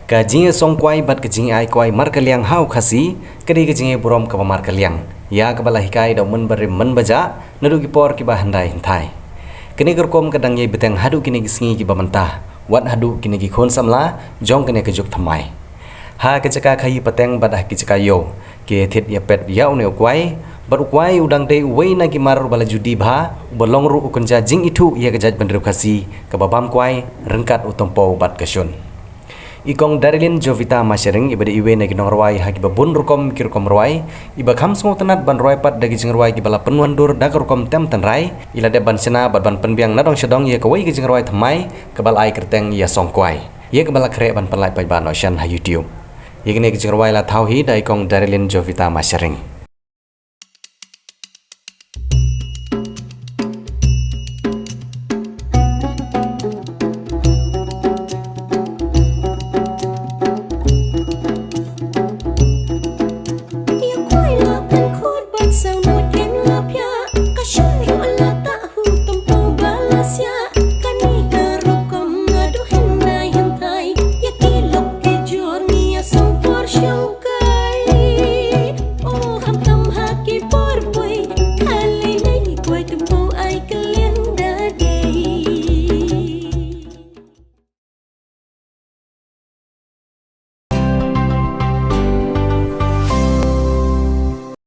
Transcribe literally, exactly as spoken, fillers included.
Ka jingïasong kwai bad ka jingïa-ai kwai markylliang ha u Khasi ka dei ka jingïaburom kaba markylliang, ïa kaba la hikai da u mynbarim mynbajah naduh ki por kiba hyndai hynthai. Kane ka rukom ka dang ïai bteng haduh kine ki sngi kiba mynta, wat haduh kine ki khun samla jong kane ka juk thymmai. Ha ka jaka khaïi pateng bad ha ki jaka ïew, ki thied ïapet ïa une u kwai, bad u kwai u dang dei uwei na ki mar uba la ju die bha, uba long ruh u kynja jingithuh ïa ka jaitbynriew Khasi kaba bam kwai ryngkat u tympew bad ka shun. I Kong Darilyn Jovita Masharing, iba dei iwei na ki nongrwai ha kiba bun rukom ki rukom rwai, iba kham sngewtynnad ban rwai pat da ki jingrwai kiba la pynwandur da ka rukom tem tynrai, i la dep ban shna bad ban pynbiang nadong shadong ïa kawei ka jingrwai thymmai kaba la ai kyrteng Ïasong Kwai, ïa kaba la khreh ban pynlait paidbah noh shen ha YouTube. Ïa kane ka jingrwai la thaw hi da i Kong Darilyn Jovita Masharing.